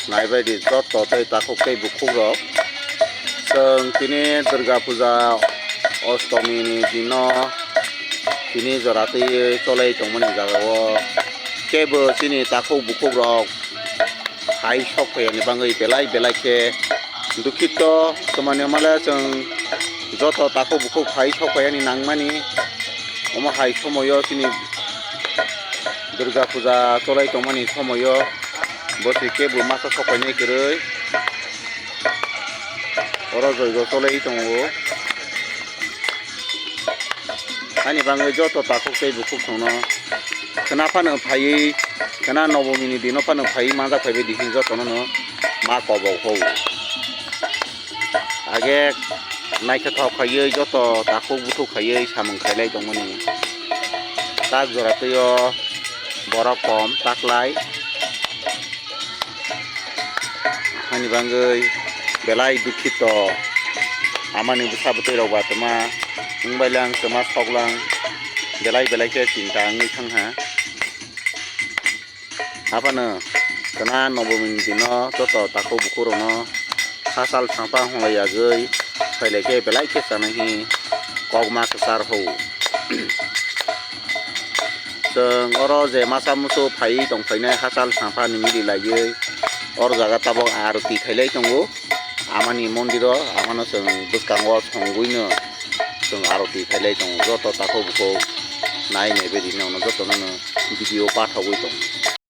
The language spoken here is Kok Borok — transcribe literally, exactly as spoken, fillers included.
Naibaidi joto tei takhuk tei bukhukrok. Chwng tini Durga Puja Ostomi ni dino tini jora twi cholai tongmani jagao kebo chini takhuk bukhukrok hai sok phaiyani bagwi belai belai khe dukhito. Twmani hwnmale chwng joto takhuk bukhuk hai sok phaiyani nangmani omo hai somoyo chini Durga Puja cholai tongmani somoyo bo se kebo masa sok phainai kwrwi oro joigo cholai tongo. Ani bagwi joto takhuk tei bukhuk songno khwna phano phaiwi, khwna nobomini dino phano phaiwi manjak phaibai di hwnwi jotono no ma kobok hou. Age naithothok khaiwi joto takhuk buthuk khaiwi samung khailai tongmani. Tak jora twi o borok kom taklai. Ani bagwi belai dukhito. Amani bwsa bwtwi rok ba twma wngbai lang twma sok lang belai belai khe chinta wngwi thang ha. Haphano khwna nobomini dino joto takhuk bukhuk rokno hachal sangpa honglai yagwi phailai khe belai khe chanai hi kokma kwchar hou. Chwng oro je masa musu phaiwi tong phainai hachal sangphani mili laiwi or jaga tabok aroti khailai tongo. Amani mondiro amano chwng bwskango songwino chwng aroti khailai tongo. Joto takhuk bukhuk nai naibai rino jotono no video pathogwi tongo.